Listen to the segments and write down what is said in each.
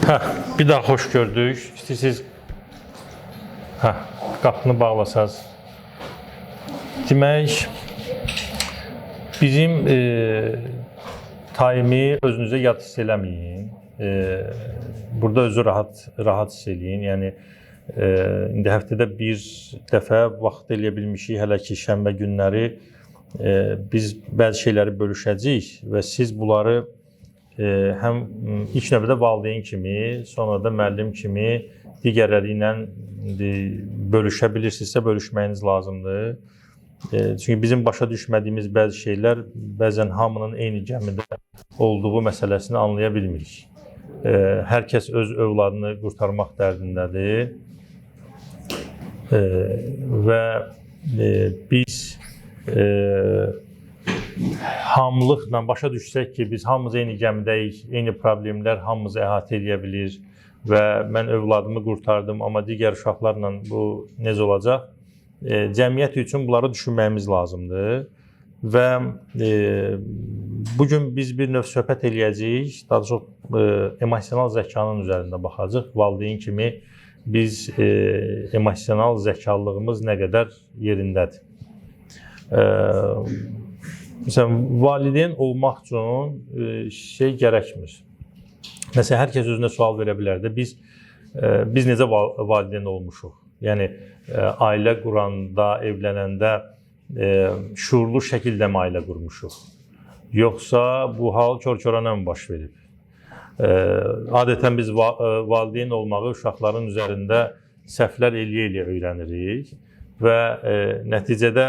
Hə, bir daha xoş gördük. İstəyirsiniz, hə, qapını bağlasaz. Demək, bizim time-i özünüzə yad hiss eləməyin. Burada özü rahat hiss eləyin. Yəni indi həftədə bir dəfə vaxt eləyə bilmişik, hələ ki şənbə günləri biz bəzi şeyləri bölüşəcəyik və siz bunları həm ilk növbədə valideyn kimi, sonra da müəllim kimi digərləri ilə indi bölüşə bilirsinizsə bölüşməyiniz lazımdır. Çünki bizim başa düşmədiyimiz bəzi şeylər bəzən hamının eyni gəmidə olduğu məsələsini anlaya bilmirik. Hər kəs öz övladını qurtarmaq dərdindədir. Və biz hamılıqla başa düşsək ki, biz hamımız eyni gəmidəyik, eyni problemlər hamımızı əhatə edə bilir və mən övladımı qurtardım, amma digər uşaqlarla bu necə olacaq? Cəmiyyət üçün bunları düşünməyimiz lazımdır və bu gün biz bir növ söhbət eləyəcəyik, daha çox emosional zəkanın üzərində baxacağıq. Valideyn kimi biz emosional zəkalılığımız nə qədər yerindədir? Məsələn, valideyn olmaq üçün şey gərəkmir. Məsələn, hər kəs özünə sual verə bilər də, biz necə valideyn olmuşuq? Yəni, ailə quranda, evlənəndə şuurlu şəkildə mi ailə qurmuşuq? Yoxsa bu hal kör-körənə mi baş verib? Adətən biz valideyn olmağı uşaqların üzərində səhvlər eləyə-eləyə öyrənirik və nəticədə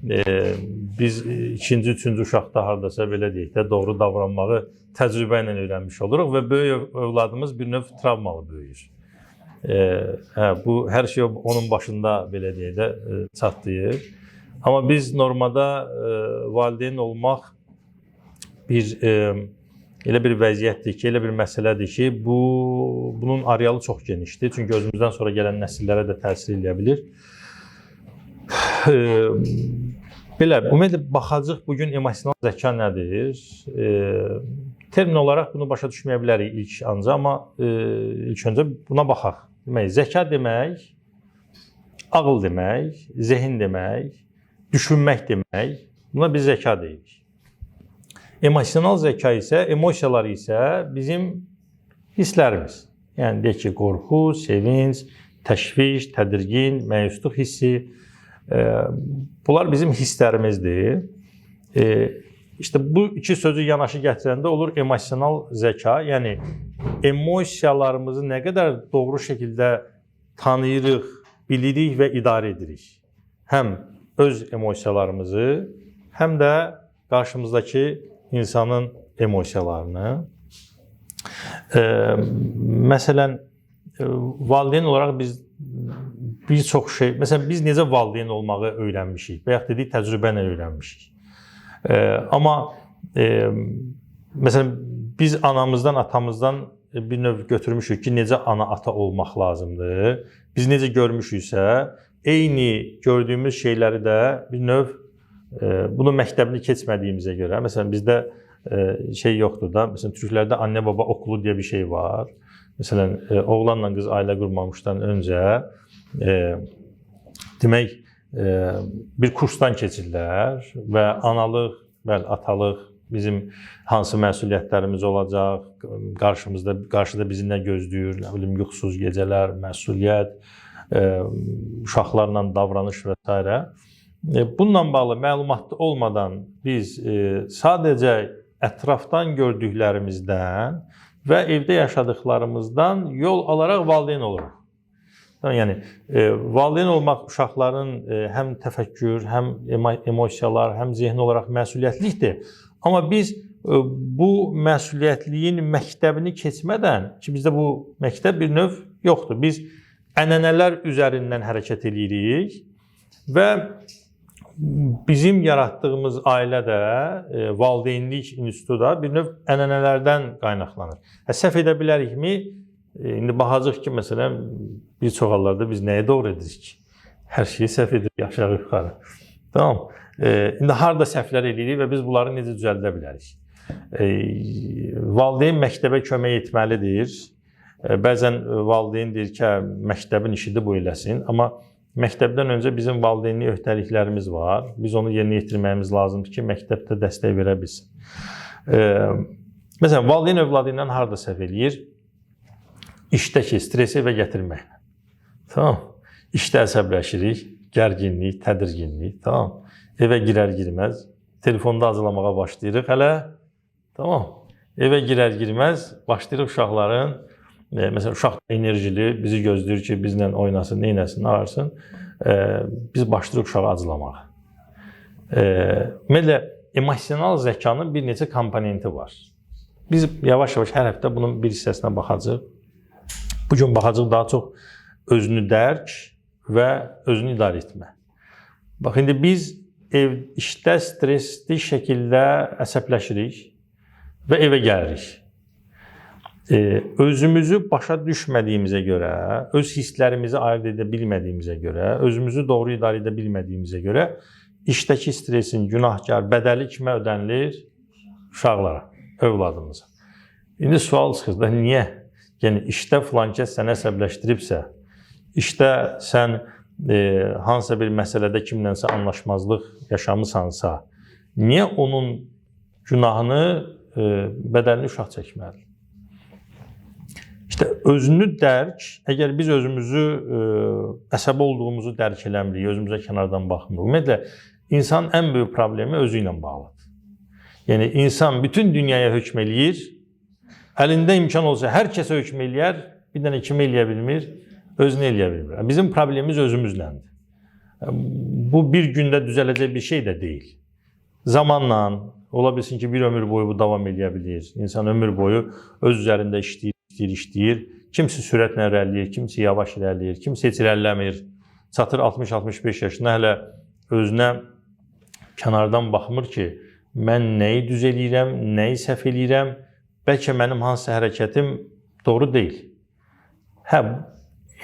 biz ikinci, üçüncü uşaqda hardasa belə deyək də, doğru davranmağı təcrübə ilə öyrənmiş oluruq və böyük övladımız bir növ travmalı böyüyür. Bu hər şey onun başında belə deyək də çatlayır. Amma biz normada valideyn olmaq bir elə bir vəziyyətdir ki, elə bir məsələdir ki, bunun arealı çox genişdir. Çünki özümüzdən sonra gələn nəsillərə də təsir eləyə bilir. Belə, ümumiyyətlə baxacaq bugün emosional zəka nədir? Termin olaraq bunu başa düşməyə bilərik ilk ancaq, amma ilk öncə buna baxaq. Demək, zəka demək, ağıl demək, zehin demək, düşünmək demək, buna biz zəka deyirik. Emosional zəka isə, emosiyalar isə bizim hisslərimiz. Yəni, deyək ki, qorxu, sevinc, təşviş, tədirgin, məyusluq hissi, bunlar bizim hisslərimizdir. İşte bu iki sözü yanaşı gətirəndə olur emosional zəka, yəni emosiyalarımızı nə qədər doğru şəkildə tanıyırıq, bilirik və idarə edirik. Həm öz emosiyalarımızı, həm də qarşımızdakı insanın emosiyalarını. Məsələn, valideyn olaraq biz bir çox şey, məsələn, biz necə valideyn olmağı öyrənmişik, bayaq dedik, təcrübə ilə öyrənmişik. Amma məsələn, biz anamızdan, atamızdan bir növ götürmüşük ki, necə ana-ata olmaq lazımdır. Biz necə görmüşüksə, eyni gördüyümüz şeyləri də bir növ bunu məktəbini keçmədiyimizə görə, məsələn, bizdə şey yoxdur da, məsələn, türklərdə anne-baba okulu deyə bir şey var. Məsələn, oğlanla qız ailə qurmamışdan öncə demək, bir kursdan keçirlər və analıq, bəli, atalıq, bizim hansı məsuliyyətlərimiz olacaq, qarşıda bizi nə gözləyir, nə bilim, yuxusuz gecələr, məsuliyyət, uşaqlarla davranış və s. Bununla bağlı məlumatlı olmadan biz sadəcə ətrafdan gördüklərimizdən və evdə yaşadıklarımızdan yol alaraq valideyn oluruq. Yəni, valideyn olmaq uşaqların həm təfəkkür, həm emosiyalar, həm zehni olaraq məsuliyyətlikdir. Amma biz bu məsuliyyətliyin məktəbini keçmədən, ki bizdə bu məktəb bir növ yoxdur. Biz ənənələr üzərindən hərəkət edirik və bizim yaratdığımız ailə də, valideynlik institutu da bir növ ənənələrdən qaynaqlanır. Səhv edə bilərikmi? İndi baxacaq ki, məsələn, bir çox hallarda biz nəyə doğru edirik ki? Hər şeyi səhv edirik, aşağı yuxarı. Tamam. İndi harda səhvlər eləyirik və biz bunları necə düzəldə bilərik? Valideyn məktəbə kömək etməlidir. Bəzən valideyn deyir ki, hə, məktəbin işidir bu eləsin, amma məktəbdən öncə bizim valideynlik öhdəliklərimiz var. Biz onu yerinə yetirməyimiz lazımdır ki, məktəbdə dəstək verə bilsin. Məsələn, valideyn övladı ilə harda səhv eləyir? İşdəki stresi evə gətirməklə. Tamam. İşdə əsəbləşirik, gərginlik, tədirginlik, tamam. Evə girər-girməz telefonda acılamağa başlayırıq hələ. Tamam. Evə girər-girməz başlayırıq uşaqların, məsələn, uşaq enerjili, bizi gözləyir ki, bizlə oynasın, neynəsin, ağarsın. Biz başlayırıq uşağı acılamağa. Ümumiyyətlə, emosional zəkanın bir neçə komponenti var. Biz yavaş-yavaş hər həftə bunun bir hissəsinə baxacağıq. Bu gün baxacağıq daha çox özünü dərk və özünü idarə etmə. Bax, indi biz işdə stresli şəkildə əsəbləşirik və evə gəlirik. Özümüzü başa düşmədiyimizə görə, öz hisslərimizi ayırd edə bilmədiyimizə görə, özümüzü doğru idarə edə bilmədiyimizə görə işdəki stresin günahkar bədəli kimə ödənilir? Uşaqlara, övladımıza. İndi sual çıxır da, niyə? Yəni, işdə filan kəs səni əsəbləşdiribsə, işdə sən hansısa bir məsələdə kimlənsə anlaşmazlıq yaşamısansa, niyə onun günahını, bədəlini uşaq çəkməlidir? İşte özünü dərk, əgər biz özümüzü əsəbi olduğumuzu dərk eləmirik, özümüzə kənardan baxmırıq. Ümumiyyətlə, insanın ən böyük problemi özü ilə bağlıdır. Yəni, insan bütün dünyaya hökm eləyir, əlində imkan olsa hər kəsə hökm eləyər, bir dənə kimi eləyə bilmir, özünü eləyə bilmir. Bizim problemimiz özümüzləndir. Bu bir gündə düzələcək bir şey də deyil. Zamanla, ola bilsin ki, bir ömür boyu bu davam eləyə bilir. İnsan ömür boyu öz üzərində işləyir, işləyir, işləyir. Kimisi sürətlə irəliləyir, kimisi yavaş irəliləyir, kimisi heç irəliləmir. Çatır 60-65 yaşına hələ özünə kənardan baxmır ki, mən nəyi düz eləyirəm, nəyi səhv eləyirəm, bəlkə mənim hansısa hərəkətim doğru deyil. Hə,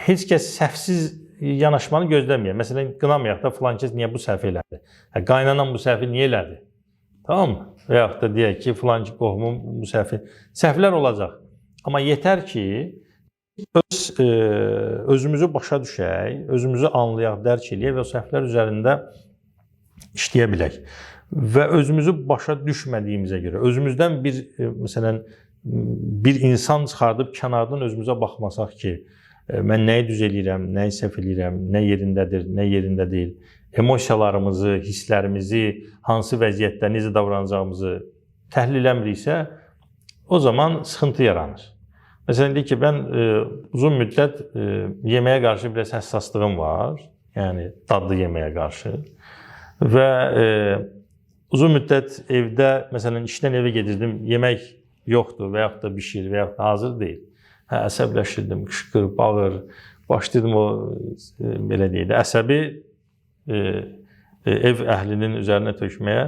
heç kəs səhvsiz yanaşmanı gözləməyək. Məsələn, qınamayaq da filan kəs niyə bu səhvi elədi? Hə, qaynanam bu səhvi niyə elədi? Tamam mı? Və yaxud da deyək ki, filan qohumum bu səhvi. Səhvlər olacaq. Amma yetər ki, özümüzü başa düşək, özümüzü anlayaq, dərk eləyək və o səhvlər üzərində işləyə bilək. Və özümüzü başa düşmədiyimizə görə, özümüzdən bir, məsələn, bir insan çıxardıb kənardan özümüzə baxmasaq ki, mən nəyi düz eləyirəm, nəyi səhv eləyirəm, nə yerindədir, nə yerində deyil, emosiyalarımızı, hisslərimizi, hansı vəziyyətdə necə davranacağımızı təhlil eləmiriksə, o zaman sıxıntı yaranır. Məsələn, deyək ki, mən uzun müddət yeməyə qarşı biraz həssaslığım var, yəni dadlı yeməyə qarşı və uzun müddət evdə, məsələn, işdən evə gedirdim, yemək yoxdur və yaxud da bişir və yaxud da hazır deyil. Hə, əsəbləşirdim, qışqır, bağır, başlayırdım o, belə deyək də, əsəbi ev əhlinin üzərinə tökməyə,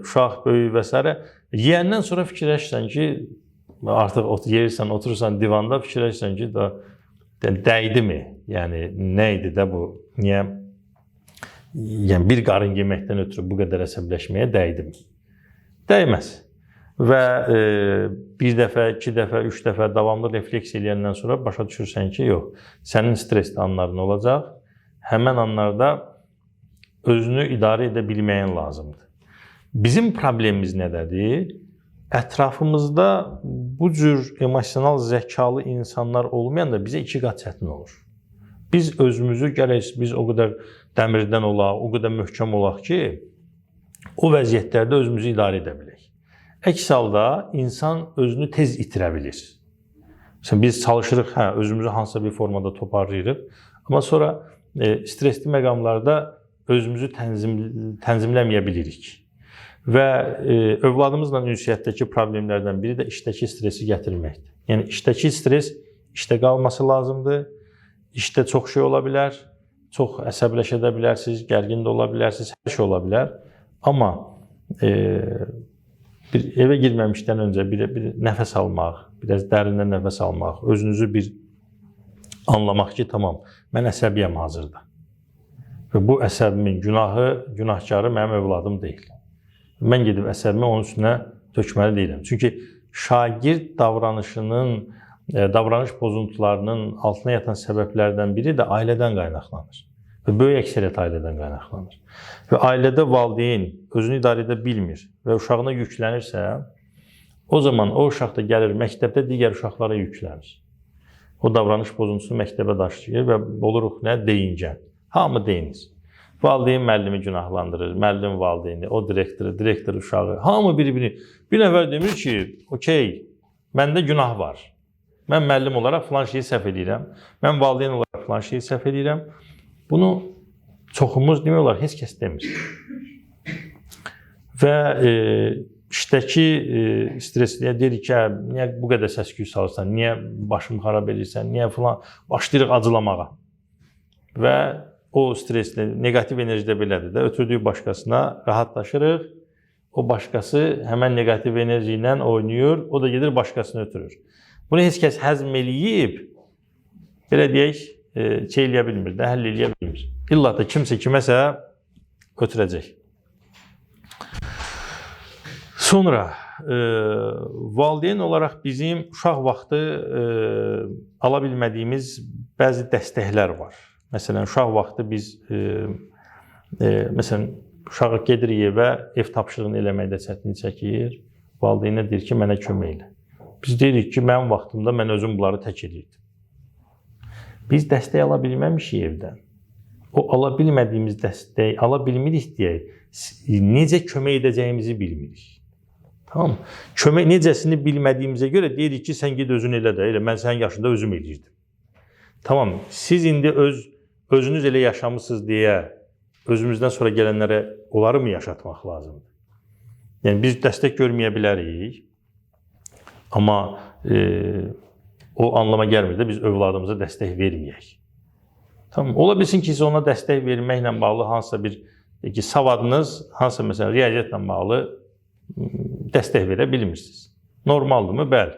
uşaq, böyük və s. Yeyəndən sonra fikirləşirsən ki, artıq yeyirsən, oturursan divanda, fikirləşirsən ki, da, dəydimi? Yəni, nə idi də bu? Niyə? Yəni, bir qarın yeməkdən ötürü bu qədər əsəbləşməyə dəydimi? Dəyməz. Və bir dəfə, iki dəfə, üç dəfə davamlı refleks eləyəndən sonra başa düşürsən ki, yox, sənin stresli anların olacaq. Həmən anlarda özünü idarə edə bilməyin lazımdır. Bizim problemimiz nədədir? Ətrafımızda bu cür emosional zəkalı insanlar olmayanda bizə iki qat çətin olur. Biz özümüzü gərək biz o qədər dəmirdən olaq, o qədər möhkəm olaq ki, o vəziyyətlərdə özümüzü idarə edə bilək. Əks halda insan özünü tez itirə bilir. Məsələn, biz çalışırıq, hə, özümüzü hansısa bir formada toparlayırıq, amma sonra stresli məqamlarda özümüzü tənzimləməyə bilirik. Və övladımızla ünsiyyətdəki problemlərdən biri də işdəki stresi gətirməkdir. Yəni, işdəki stres işdə qalması lazımdır. İşdə çox şey ola bilər, çox əsəbləşə də bilərsiniz, gərgin də ola bilərsiniz, hər şey ola bilər. Amma bir evə girməmişdən öncə bir nəfəs almaq, biraz dərindən nəfəs almaq, özünüzü bir anlamaq ki, tamam, mən əsəbiyəm hazırda. Və bu əsəbimin günahı, günahkarı mənim övladım deyil. Mən gedib əsəbimi onun üstünə tökməli deyiləm. Çünki şagird davranışının davranış pozuntularının altına yatan səbəblərdən biri də ailədən qaynaqlanır. Və böyük əksəriyyət ailədən qaynaqlanır. Və ailədə valideyn özünü idarə edə bilmir və uşağına yüklənirsə, o zaman o uşaq da gəlir məktəbdə digər uşaqlara yüklənir. O davranış pozuntusunu məktəbə daşıyır və oluruq nə? Deyincən. Hamı deyinir. Valideyn müəllimi günahlandırır, müəllim valideyni, o direktoru, direktor uşağı. Hamı bir-birini. Bir nəfər demir ki, okey, məndə günah var. Mən müəllim olaraq filan şeyi səhv eləyirəm. Mən valideyn olaraq filan şeyi səhv eləyirəm. Bunu çoxumuz demək olar, heç kəs demir. Və işdəki stres, niyə deyirik ki, niyə bu qədər səs-küy salırsan, niyə başımı xarab edirsən, niyə filan, başlayırıq acılamağa. Və o stresli, neqativ enerji də belədir də, ötürdüyü başqasına rahatlaşırıq, o başqası həmən neqativ enerji ilə oynayır, o da gedir başqasını ötürür. Bunu heç kəs həzm eləyib, belə deyək, şey eləyə bilmir də, həll eləyə bilmir. İlla da kimsə kiməsə ötürəcək. Sonra valideyn olaraq bizim uşaq vaxtı ala bilmədiyimiz bəzi dəstəklər var. Məsələn, uşaq vaxtı biz məsələn, uşağı gedirik evə, ev tapşırığını eləməkdə çətinlik çəkir. Valideynə deyir ki, mənə kömək elə. Biz deyirik ki, mənim vaxtımda mən özüm bunları tək eləyirdim. Biz dəstək ala bilməmişik evdən. O ala bilmədiyimiz dəstək, ala bilmirik deyək, necə kömək edəcəyimizi bilmirik. Tamam mı? Kömək necəsini bilmədiyimizə görə deyirik ki, sən ged özün elə də, elə mən sənin yaşında özüm eləyirdim. Tamam, siz indi özünüz elə yaşamısınız deyə özümüzdən sonra gələnlərə onları mı yaşatmaq lazımdır? Yəni biz dəstək görməyə bilərik, amma o anlama gəlmir də biz övladımıza dəstək verməyək. Tamam, ola bilsin ki, siz ona dəstək verməklə bağlı hansısa bir ki, savadınız, hansısa məsələn riyaziyyatla bağlı dəstək verə bilmirsiniz. Normaldırmı? Bəli.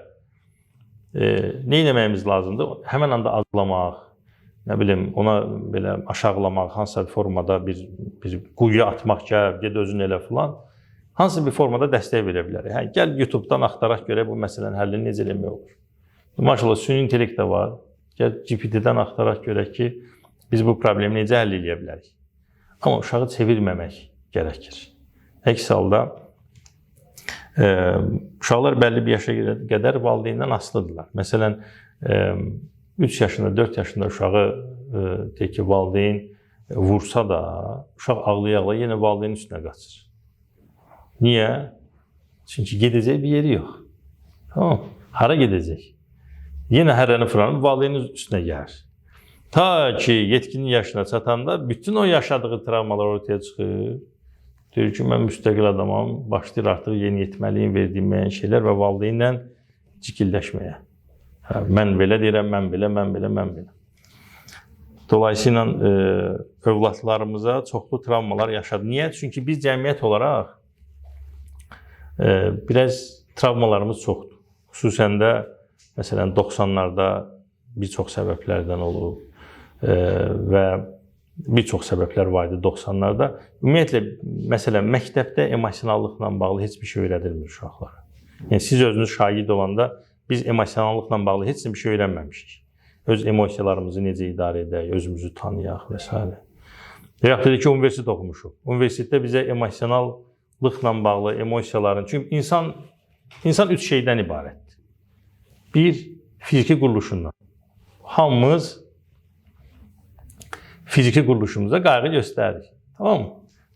Nə etməyimiz lazımdır? Həmən anda acılamaq, nə bilim, ona belə aşağılamaq, hansısa bir formada bir quyuya atmaq ki, ged özün elə filan. Hansısa bir formada dəstək verə bilərik. Hə, gəl YouTube-dan axtaraq görək bu məsələnin həllini necə eləmək olur. Maşallah, süni intellekt də var. Gəl GPT-dən axtaraq görək ki, biz bu problemi necə həll eləyə bilərik. Amma uşağı çevirməmək gərəkir. Əks halda uşaqlar bəlli bir yaşa qədər valideyndən asılıdırlar. Məsələn, 3 yaşında, 4 yaşında uşağı deyək ki, valideyn vursa da, uşaq ağlaya-ağlaya yenə valideynin üstünə qaçır. Niyə? Çünki gedəcək bir yeri yox. Tamam, hara gedəcək? Yenə hərəni fırlanıb valideynin üstünə gəlir. Ta ki, yetkinlik yaşına çatanda bütün o yaşadığı travmalar ortaya çıxır. Deyir ki, mən müstəqil adamam, başlayır artıq yeniyetməliyin verdiyi müəyyən şeylər və valideynlə cikilləşməyə. Hə, mən belə deyirəm, mən belə, mən belə, mən belə. Dolayısıyla övladlarımıza çoxlu travmalar yaşadı. Niyə? Çünki biz cəmiyyət olaraq biraz travmalarımız çoxdur. Xüsusən də, məsələn, 90-larda bir çox səbəblərdən olub və bir çox səbəblər var idi 90-larda. Ümumiyyətlə, məsələn, məktəbdə emosionallıqla bağlı heç bir şey öyrədilmir uşaqlara. Yəni, siz özünüz şagird olanda biz emosionallıqla bağlı heç bir şey öyrənməmişik. Öz emosiyalarımızı necə idarə edək, özümüzü tanıyaq və s. Yaxud dedik ki, universitet oxumuşuq. Universitetdə bizə emosionallıqla bağlı emosiyaların... Çünki insan üç şeydən ibarətdir. Bir, fiziki quruluşundan. Hamımız fiziki quruluşumuza qayğı göstəririk. Tamam mı?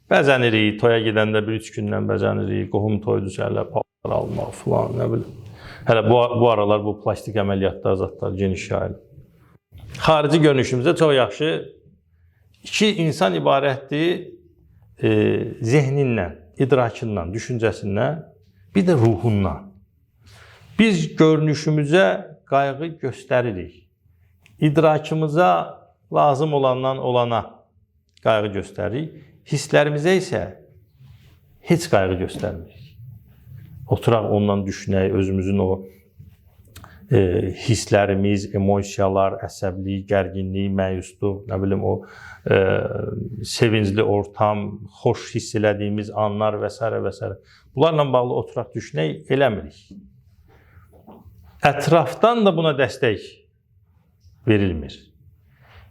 Bəzənirik, toya gedəndə bir üç gündən bəzənirik, qohum toydursa hələ paltar almaq filan, nə bilim. Hələ bu aralar bu plastik əməliyyatlar, zətlər geniş yayılır. Xarici görünüşümüzdə çox yaxşı iki insan ibarətdir zehnindən, idrakından, düşüncəsindən, bir də ruhundan. Biz görünüşümüzə qayğı göstəririk. İdrakımıza lazım olandan olana qayğı göstəririk. Hisslərimizə isə heç qayğı göstərmirik. Oturaq ondan düşünək, özümüzün o hisslərimiz, emosiyalar, əsəblik, gərginlik, məyusluq, nə bilim o sevincli ortam, xoş hiss elədiyimiz anlar və s. və s. Bunlarla bağlı oturaq düşünək eləmirik. Ətrafdan da buna dəstək verilmir.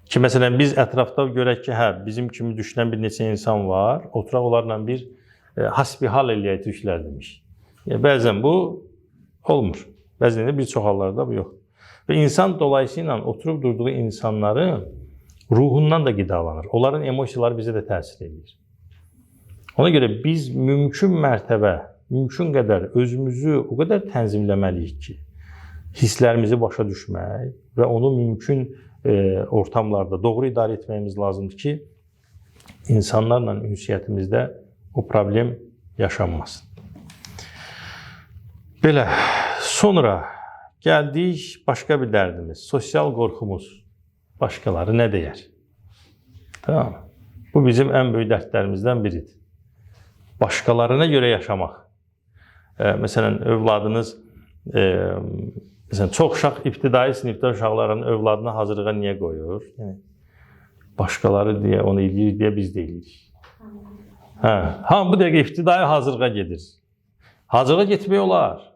Ki, məsələn, biz ətrafda görək ki, hə, bizim kimi düşünən bir neçə insan var, oturaq onlarla bir hasbihal eləyək, türklər demiş. Yəni, bəzən bu olmur. Bəzən də bir çox hallarda bu yoxdur. Və insan dolayısıyla oturub durduğu insanların ruhundan da qidalanır. Onların emosiyaları bizə də təsir edir. Ona görə biz mümkün mərtəbə, mümkün qədər özümüzü o qədər tənzimləməliyik ki, hisslərimizi başa düşmək və onu mümkün ortamlarda doğru idarə etməyimiz lazımdır ki, insanlarla ünsiyyətimizdə o problem yaşanmasın. Belə, sonra gəldik başqa bir dərdimiz, sosial qorxumuz. Başqaları nə deyər? Tamam. Bu bizim ən böyük dərdlərimizdən biridir. Başqalarına görə yaşamaq. Məsələn, övladınız, məsələn, çox uşaq ibtidai sinifdə uşaqların övladını hazırlığa niyə qoyur? Yəni, başqaları deyə onu eləyir deyə biz də eləyirik. Hə, bu dəqiqə ibtidai hazırlığa gedir. Hazırlığa getmək olar.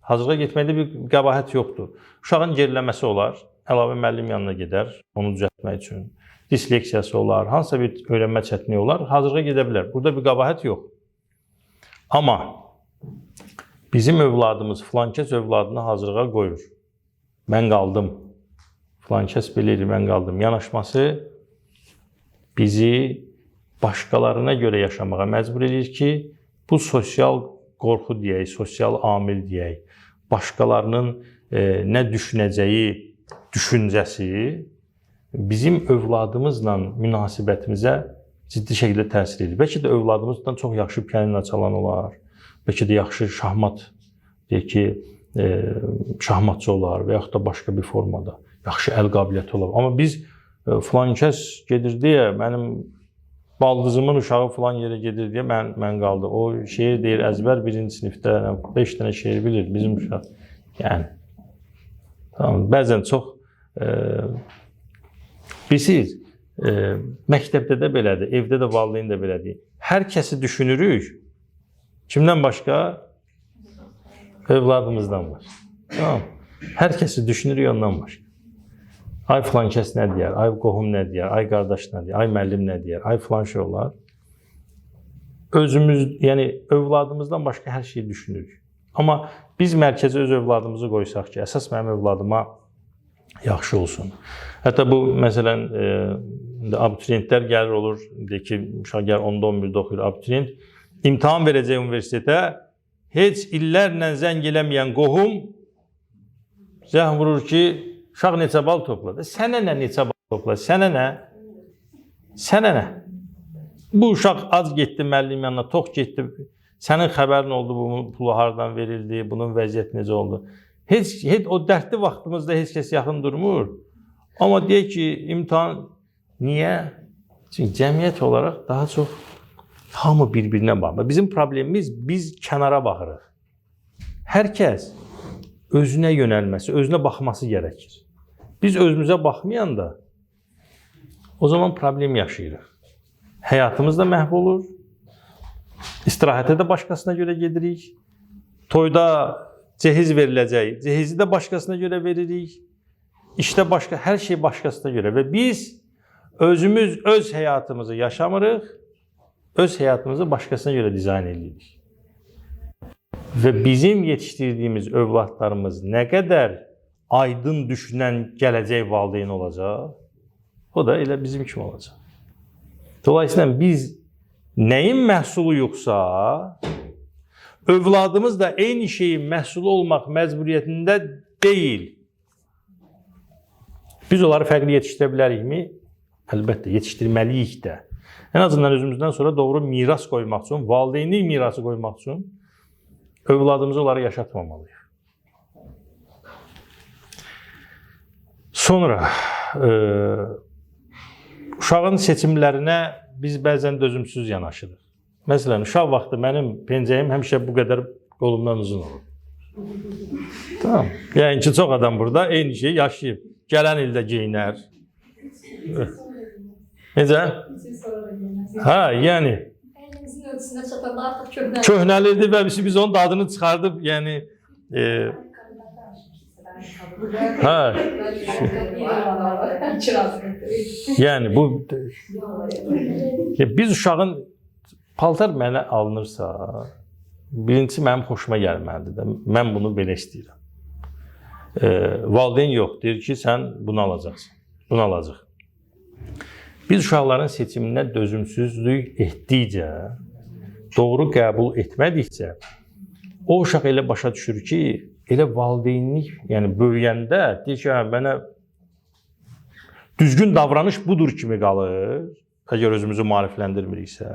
Hazırlığa getməkdə bir qəbahət yoxdur. Uşağın geriləməsi olar, əlavə müəllim yanına gedər onu düzəltmək üçün. Disleksiyası olar, hansısa bir öyrənmə çətinliyi olar, hazırlığa gedə bilər. Burada bir qəbahət yox. Amma bizim övladımız filankəs övladını hazırlığa qoyur. Mən qaldım. Filankəs belə eləyir, mən qaldım. Yanaşması bizi başqalarına görə yaşamağa məcbur eləyir ki, bu sosial qorxu deyək, sosial amil deyək, başqalarının nə düşünəcəyi düşüncəsi bizim övladımızla münasibətimizə ciddi şəkildə təsir edir. Bəlkə də övladımızdan çox yaxşı pianino çalan olar, bəlkə də yaxşı şahmat, deyək ki, şahmatçı olar və yaxud da başqa bir formada yaxşı əl qabiliyyəti olar. Amma biz filan kəs gedir deyə, mənim baldızımın uşağı filan yerə gedir deyə mən qaldı. O şeir deyir əzbər birinci sinifdə 5 dənə şeir bilir bizim uşaq. Yəni tamam, bəzən çox bilirsiniz, məktəbdə də belədir, evdə də valideyn də belədir. Hər kəsi düşünürük. Kimdən başqa? Övladımızdan başqa. Tamam. Hər kəsi düşünürük ondan başqa. Ay filan kəs nə deyər, ay qohum nə deyər, ay qardaş nə deyər, ay müəllim nə deyər, ay filan şey olar. Özümüz, yəni övladımızdan başqa hər şeyi düşünürük. Amma biz mərkəzə öz övladımızı qoysaq ki, əsas mənim övladıma yaxşı olsun. Hətta bu, məsələn, abituriyentlər gəlir olur, deyək ki, uşaq gəlir 10-da 11-də oxuyur abituriyent, imtahan verəcək universitetə, heç illərlə zəng eləməyən qohum zəng vurur ki, uşaq neçə bal topladı? Sənə nə neçə bal topladı? Sənə nə? Sənə nə? Bu uşaq az getdi müəllim yanına, tox getdi. Sənin xəbərin oldu, bunun pulu hardan verildi, bunun vəziyyəti necə oldu? Heç o dərdli vaxtımızda heç kəs yaxın durmur. Amma deyək ki, imtahan niyə? Çünki cəmiyyət olaraq daha çox hamı bir-birinə baxır. Bizim problemimiz biz kənara baxırıq. Hər kəs özünə yönəlməsi, özünə baxması gərəkir. Biz özümüzə baxmayanda o zaman problem yaşayırıq. Həyatımız da məhv olur. İstirahətə də başqasına görə gedirik. Toyda cehiz veriləcək, cehizi də başqasına görə veririk. İşdə başqa, hər şey başqasına görə və biz özümüz öz həyatımızı yaşamırıq, öz həyatımızı başqasına görə dizayn edirik. Və bizim yetişdirdiyimiz övladlarımız nə qədər aydın düşünən gələcək valideyn olacaq, o da elə bizim kimi olacaq. Dolayısıyla biz nəyin məhsuluyuqsa, övladımız da eyni şeyin məhsulu olmaq məcburiyyətində deyil. Biz onları fərqli yetişdirə bilərikmi? Əlbəttə, yetişdirməliyik də. Ən azından özümüzdən sonra doğru miras qoymaq üçün, valideynlik mirası qoymaq üçün övladımızı onları yaşatmamalıyıq. Sonra uşağın seçimlərinə biz bəzən dözümsüz yanaşırıq. Məsələn, uşaq vaxtı mənim pencəyim həmişə bu qədər qolumdan uzun olur. Tamam. Yəni ki, çox adam burada eyni şeyi yaşayıb. Gələn ildə geyinər. Necə? Hə, yəni Əynimizin ölçüsünə çatanda artıq köhnəlir. Köhnəlirdi və biz onun dadını çıxardıb, yəni Hə. Yəni bu ya biz uşağın paltar mənə alınırsa, birincisi mənim xoşuma gəlməlidir də. Mən bunu belə istəyirəm. Valideyn yox, deyir ki, sən bunu alacaqsan. Bunu alacaq. Biz uşaqların seçiminə dözümsüzlük etdikcə, doğru qəbul etmədikcə, o uşaq elə başa düşür ki, elə valideynlik, yəni böyüyəndə deyir ki, hə, mənə düzgün davranış budur kimi qalır, əgər özümüzü maarifləndirmiriksə.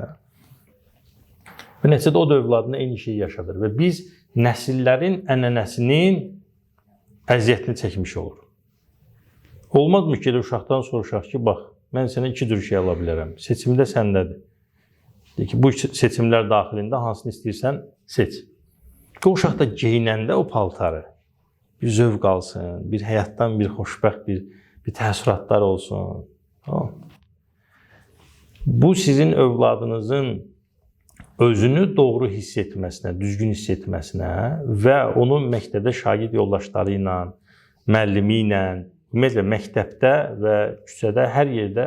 Və nəticədə o da övladına eyni şeyi yaşadır və biz nəsillərin ənənəsinin əziyyətini çəkmiş oluruq. Olmazmı ki, elə uşaqdan soruşaq ki, bax, mən sənə iki cür şey ala bilərəm. Seçimdə səndədir. Deyir ki, bu seçimlər daxilində hansını istəyirsən, seç. O uşaq da geyinəndə o paltarı bir zövq alsın, bir həyatdan bir xoşbəxt bir təəssüratlar olsun. Tamam. Bu sizin övladınızın özünü doğru hiss etməsinə, düzgün hiss etməsinə və onun məktəbdə şagird yoldaşları ilə, müəllimi ilə, ümumiyyətlə məktəbdə və küçədə hər yerdə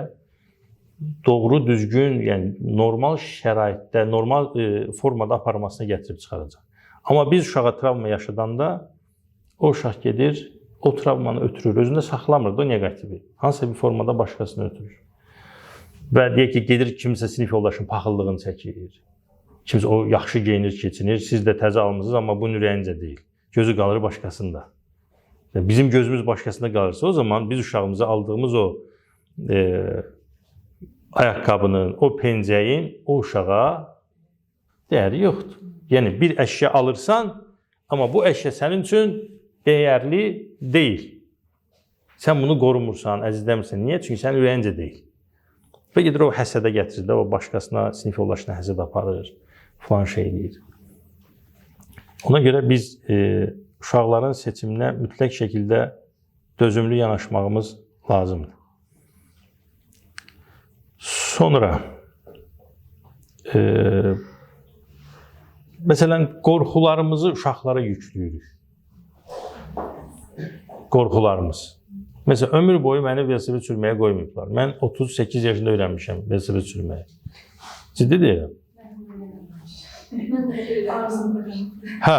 doğru, düzgün, yəni normal şəraitdə, normal formada aparmasına gətirib çıxaracaq. Amma biz uşağa travma yaşadanda o uşaq gedir, o travmanı ötürür, özündə saxlamır da o neqativi. Hansısa bir formada başqasını ötürür. Və deyək ki, gedir kimsə sinif yoldaşının paxıllığını çəkir. Kimsə o yaxşı geyinir, keçinir, siz də təzə almısınız, amma bunun ürəyincə deyil. Gözü qalır başqasında. Bizim gözümüz başqasında qalırsa, o zaman biz uşağımıza aldığımız o ayaqqabının, o pencəyin o uşağa dəyəri yoxdur. Yəni bir əşya alırsan, amma bu əşya sənin üçün dəyərli deyil. Sən bunu qorumursan, əzizləmirsən. Niyə? Çünki sənin ürəyincə deyil. Və gedir o həsədə gətirir də, o başqasına, sinif yoldaşına həsəd aparır, filan şey eləyir. Ona görə biz uşaqların seçiminə mütləq şəkildə dözümlü yanaşmağımız lazımdır. Sonra, məsələn, qorxularımızı uşaqlara yükləyirik. Qorxularımız. Məsələn, ömür boyu məni velosiped sürməyə qoymayıblar. Mən 38 yaşında öyrənmişəm velosiped sürməyə. Ciddi deyirəm. Hə,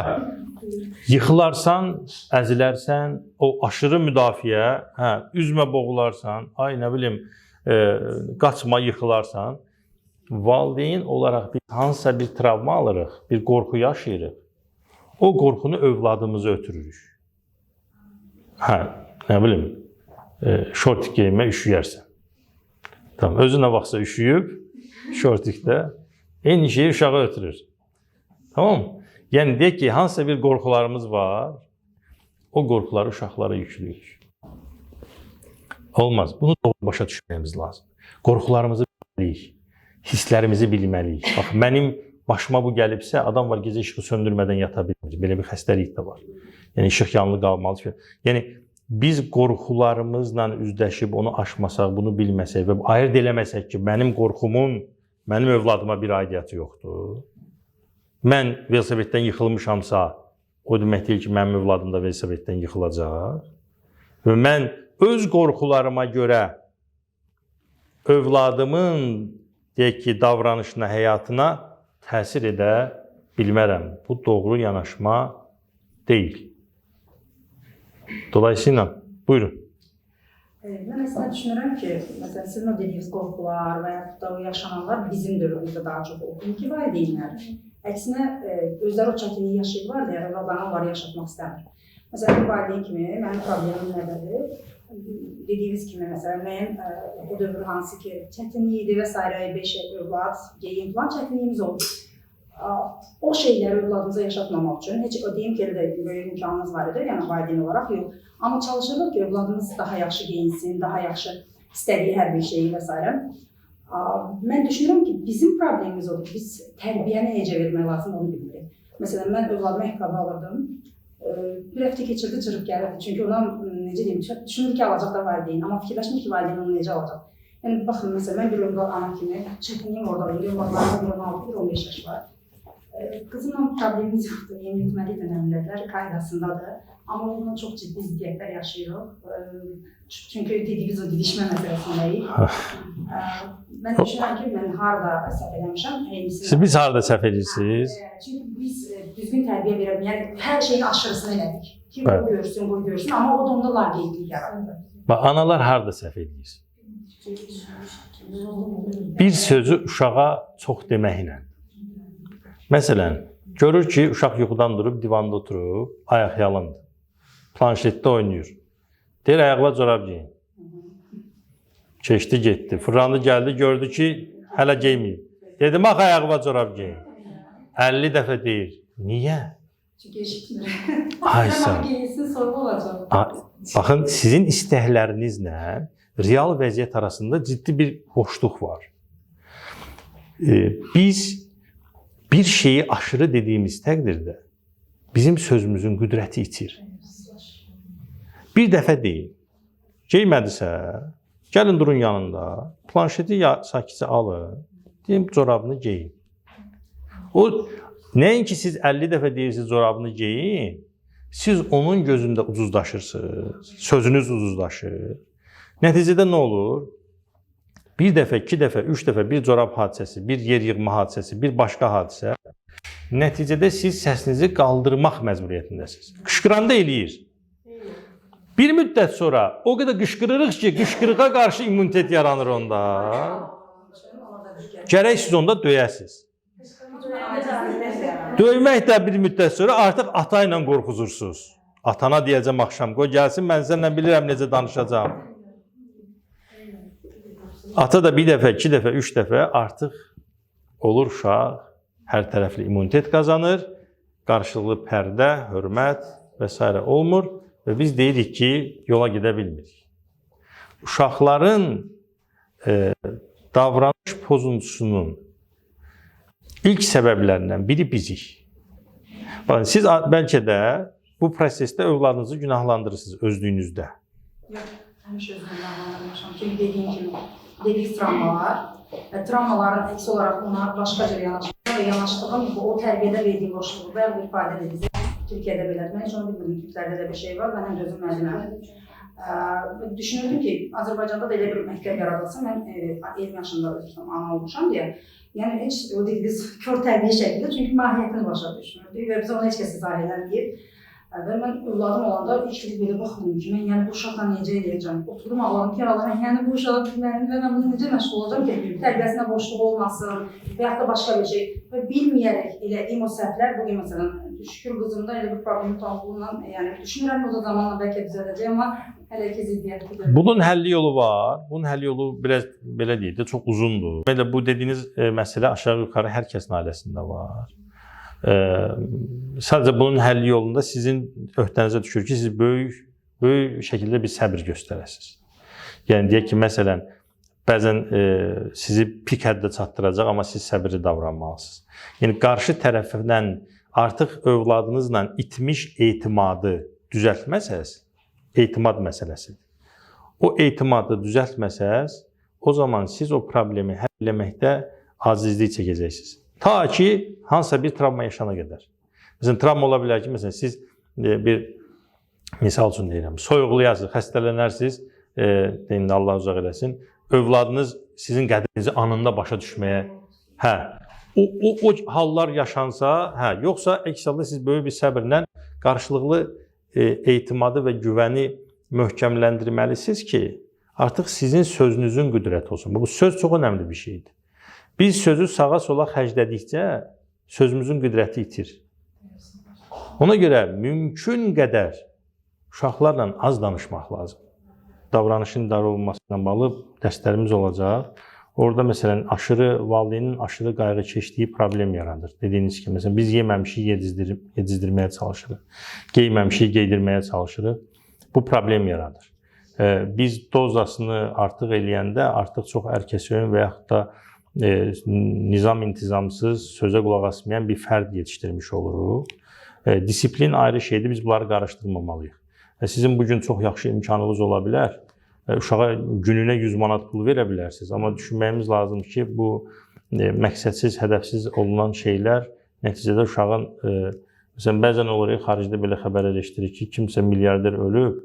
yıxılarsan, əzilərsən, o aşırı müdafiə, hə, üzmə boğularsan, ay nə bilim, qaçma yıxılarsan, valideyn olaraq biz hansısa bir travma alırıq, bir qorxu yaşayırıq. O qorxunu övladımıza ötürürük. Hə, nə bilim, şortik geyinmə üşüyərsən. Tamam, özü nə vaxtsa üşüyüb, şortikdə eyni şeyi uşağa ötürür. Tamam mı? Yəni deyək ki, hansısa bir qorxularımız var, o qorxuları uşaqlara yüklüyürük. Olmaz. Bunu doğru başa düşməyimiz lazım. Qorxularımızı bilməliyik, hisslərimizi bilməliyik. Bax, mənim başıma bu gəlibsə, adam var gecə işığı söndürmədən yata bilmir. Belə bir xəstəlik də var. Yəni işıq yanlı qalmalı. Yəni biz qorxularımızla üzləşib onu aşmasaq, bunu bilməsək və ayırd eləməsək ki, mənim qorxumun mənim övladıma bir aidiyyatı yoxdur. Mən velosipeddən yıxılmışamsa, o demək deyil ki, mənim övladım da velosipeddən yıxılacaq. Və mən öz qorxularıma görə övladımın, deyək ki, davranışına, həyatına təsir edə bilmərəm. Bu doğru yanaşma deyil. Dolayısıyla, buyurun. Mən əslində düşünürəm ki, məsələn, sizin o dediyiniz qorxular və yaxud da o yaşananlar bizim dövrümüzdə daha çox oldu. İndiki valideynlər əksinə özləri o çətinliyi yaşayıblar da, övladlarına onları yaşatmaq istəmir. Məsələn, bir valideyn kimi mənim problemim nədədir? Dediyiniz kimi, məsələn, mənim o dövr hansı ki, çətinlik idi və s. 5 övlad, geyim falan çətinliyimiz oldu. O şeyləri övladımıza yaşatmamaq üçün, heç o deyim ki, elə də böyük imkanımız var idi, yəni valideyn olaraq yox. Amma çalışırdıq ki, övladımız daha yaxşı geyinsin, daha yaxşı istədiyi hər bir şeyi və s. Mən düşünürəm ki, bizim problemimiz odur. Biz tərbiyəni necə vermək lazım, onu bilmirik. Məsələn, mən övladıma ayaqqabı alırdım. Bir həftə keçirdi, cırıb gəlirdi. Çünki ona, necə deyim, düşünür ki, alacaq da valideyn. Amma fikirləşmir ki, valideyn onu necə alacaq. Yəni, baxın, məsələn, mən bir övlad ana kimi çətinliyim orada. İndi övladlarımda bir 16, bir 15 yaş var. Qızımla problemimiz yoxdur. Yeniyetməlik dönəmindədirlər, qaydasındadır. Amma onunla çox ciddi ziddiyyətlər yaşayırıq. Çünki dediyiniz o didişmə məsələsindəyik. Mən düşünürəm ki, mən harda səhv eləmişəm, eynisini. Siz biz harda səhv edirsiniz? Çünki biz düzgün tərbiyə verə bilmədik. Yəni hər şeyin aşırısını elədik. Ki, o görsün, bu görsün, amma o da onda laqeydlik yaratdı. Bax, analar harda səhv edir? Bir sözü uşağa çox deməklə. Məsələn, görür ki, uşaq yuxudan durub divanda oturub, ayaq yalındır. Planşetdə oynayır. Deyir, ayaqla corab geyin. Keçdi, getdi. Fırlandı, gəldi, gördü ki, hələ geyməyib. Dedim, ax, ayağıma corab geyin. 50 dəfə deyir. Niyə? Çünki eşitmir. Ay sağ ol. Geyinsin sorun olacaq. Baxın, sizin istəklərinizlə real vəziyyət arasında ciddi bir boşluq var. Biz bir şeyi aşırı dediyimiz təqdirdə bizim sözümüzün qüdrəti itir. Bir dəfə deyin. Geymədisə, gəlin durun yanında, planşeti sakitcə alın, deyim corabını geyin. O nəinki siz 50 dəfə deyirsiniz corabını geyin, siz onun gözündə ucuzlaşırsınız, sözünüz ucuzlaşır. Nəticədə nə olur? Bir dəfə, iki dəfə, üç dəfə bir corab hadisəsi, bir yer yığma hadisəsi, bir başqa hadisə. Nəticədə siz səsinizi qaldırmaq məcburiyyətindəsiniz. Qışqıranda eləyir. Bir müddət sonra o qədər qışqırırıq ki, qışqırığa qarşı immunitet yaranır onda. Gərək siz onda döyəsiz. Döymək də bir müddət sonra artıq ata ilə qorxuzursuz. Atana deyəcəm axşam, qoy gəlsin, mən səninlə bilirəm necə danışacağam. Ata da bir dəfə, iki dəfə, üç dəfə artıq olur uşaq, hər tərəfli immunitet qazanır, qarşılıqlı pərdə, hörmət və s. olmur və biz deyirik ki, yola gedə bilmirik. Uşaqların davranış pozuntusunun ilk səbəblərindən biri bizik. Baxın, siz bəlkə də bu prosesdə övladınızı günahlandırırsınız özlüyünüzdə. Yox, həmişə özümü günahlandırmışam. Çünki dediyim kimi, dedik travmalar və travmaların əks olaraq ona başqa cür yanaşma və yanaşdığım o tərbiyədə verdiyim boşluğu və bu ifadə dediniz. Türkiyədə belədir. Mən heç onu bilmirdim. Türklərdə də bir şey var. Mən həm də özüm müəlliməm. Düşünürdüm ki, Azərbaycanda da elə bir məktəb yaradılsa, mən 20 yaşında özüm ana olmuşam deyə. Yəni heç o dediyiniz kör tərbiyə şəklində, çünki mahiyyətini başa düşmürdük və bizə onu heç kəs izah eləməyib. Və mən övladım olanda ilk il belə baxırdım ki, mən yəni bu uşaqla necə eləyəcəm? Oturdum ağladım ki, Allahım, yəni bu uşaq mənim və mən bunu necə məşğul olacağam ki, tərbiyəsinə boşluq olmasın və yaxud da başqa bir şey. Və bilməyərək elədiyim o səhvlər bugün məsələn, şükür qızımda elə bir problemi tam bununla, yəni düşünürəm o da zamanla bəlkə düzələcək, amma hələ ki ziddiyyətli görünür. Bunun həlli yolu var. Bunun həlli yolu biraz belə deyək də çox uzundur. Belə bu dediyiniz məsələ aşağı-yuxarı hər kəsin ailəsində var. Sadəcə bunun həlli yolunda sizin öhdənizə düşür ki, siz böyük şəkildə bir səbir göstərəsiniz. Yəni deyək ki, məsələn, bəzən sizi pik həddə çatdıracaq, amma siz səbirli davranmalısınız. Yəni qarşı tərəfdən artıq övladınızla itmiş etimadı düzəltməsəz, etimad məsələsidir. O etimadı düzəltməsəz, o zaman siz o problemi həll eləməkdə acizlik çəkəcəksiniz. Ta ki, hansısa bir travma yaşana qədər. Məsələn, travma ola bilər ki, məsələn, siz bir misal üçün deyirəm, soyuqlayasınız, xəstələnərsiniz, deyim də Allah uzaq eləsin, övladınız sizin qədrinizi anında başa düşməyə, hə, o hallar yaşansa, hə, yoxsa əks halda siz böyük bir səbirlə qarşılıqlı etimadı və güvəni möhkəmləndirməlisiniz ki, artıq sizin sözünüzün qüdrəti olsun. Bu söz çox önəmli bir şeydir. Biz sözü sağa sola xərclədikcə sözümüzün qüdrəti itir. Ona görə mümkün qədər uşaqlarla az danışmaq lazımdır. Davranışın idarə olunmasına bağlı dərslərimiz olacaq. Orada məsələn aşırı valideynin aşırı qayğıkeşliyi problem yaradır. Dediyiniz kimi məsələn biz yeməmişik yedizdirməyə çalışırıq. Geyməmişik geydirməyə çalışırıq. Bu problem yaradır. Biz dozasını artıq eləyəndə artıq çox ərkəsöyün və yaxud da nizam intizamsız, sözə qulaq asmayan bir fərd yetişdirmiş oluruq. Disiplin ayrı şeydir, biz bunları qarışdırmamalıyıq. Sizin bu gün çox yaxşı imkanınız ola bilər. Uşağa gününə 100 manat pul verə bilərsiniz, amma düşünməyimiz lazımdır ki, bu məqsədsiz, hədəfsiz olunan şeylər nəticədə uşağın Məsələn, bəzən olur ki, xaricdə belə xəbərlər eşidirik ki, kimsə milyarder ölüb,